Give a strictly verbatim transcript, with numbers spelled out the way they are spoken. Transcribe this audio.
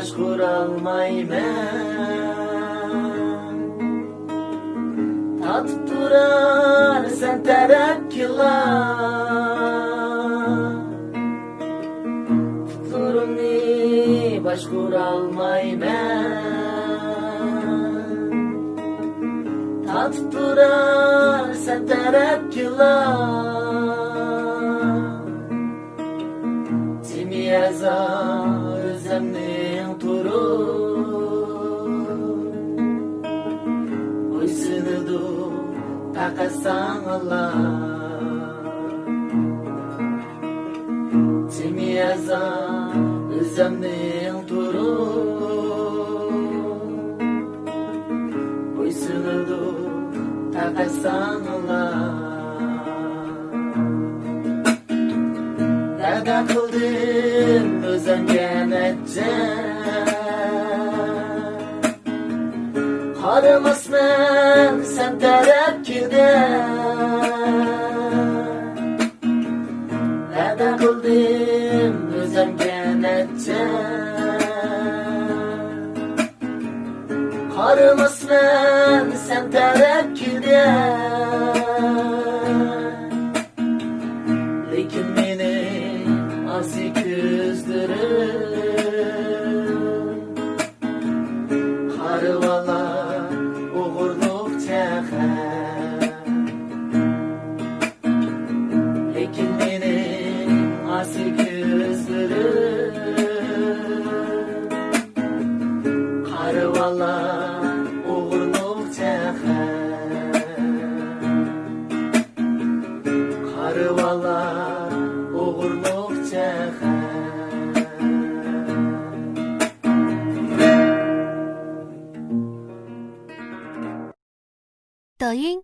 باشقۇرالمايمەن. تارتىپ تۇرار سەن تەرەپكىلا. پۇتلىرىمنى باشقۇرالمايمەن. تارتىپ تۇرار سەن تەرەپكىلا. تېمى ئەزا ئۆزەمنىڭ تۇرۇپ، بويسۇنىدۇ پەقەت ساڭىلا. تېمى ئەزا ئۆزەمنىڭ تۇرۇپ، بويسۇنىدۇ پەقەت ساڭىلا. ۋەدە قىلدىم ئۆزۈمگە نەچچە، قارىماسمەن سەن تەرەپكىدە. ۋەدە قىلدىم ئۆزۈمگە نەچچە، قارىماسمەن سەن تەرەپكىدە. لېكىن مېنى ئاسىي كۆزلىرىم قارىۋالا ئوغرىلىق چاقا. لېكىن مېنىڭ ئاسىي كۆزلىرىم قارىۋالا ئوغرىلىق چاقا. قارىۋالا ئوغرىلىق چاقا. دايىڭ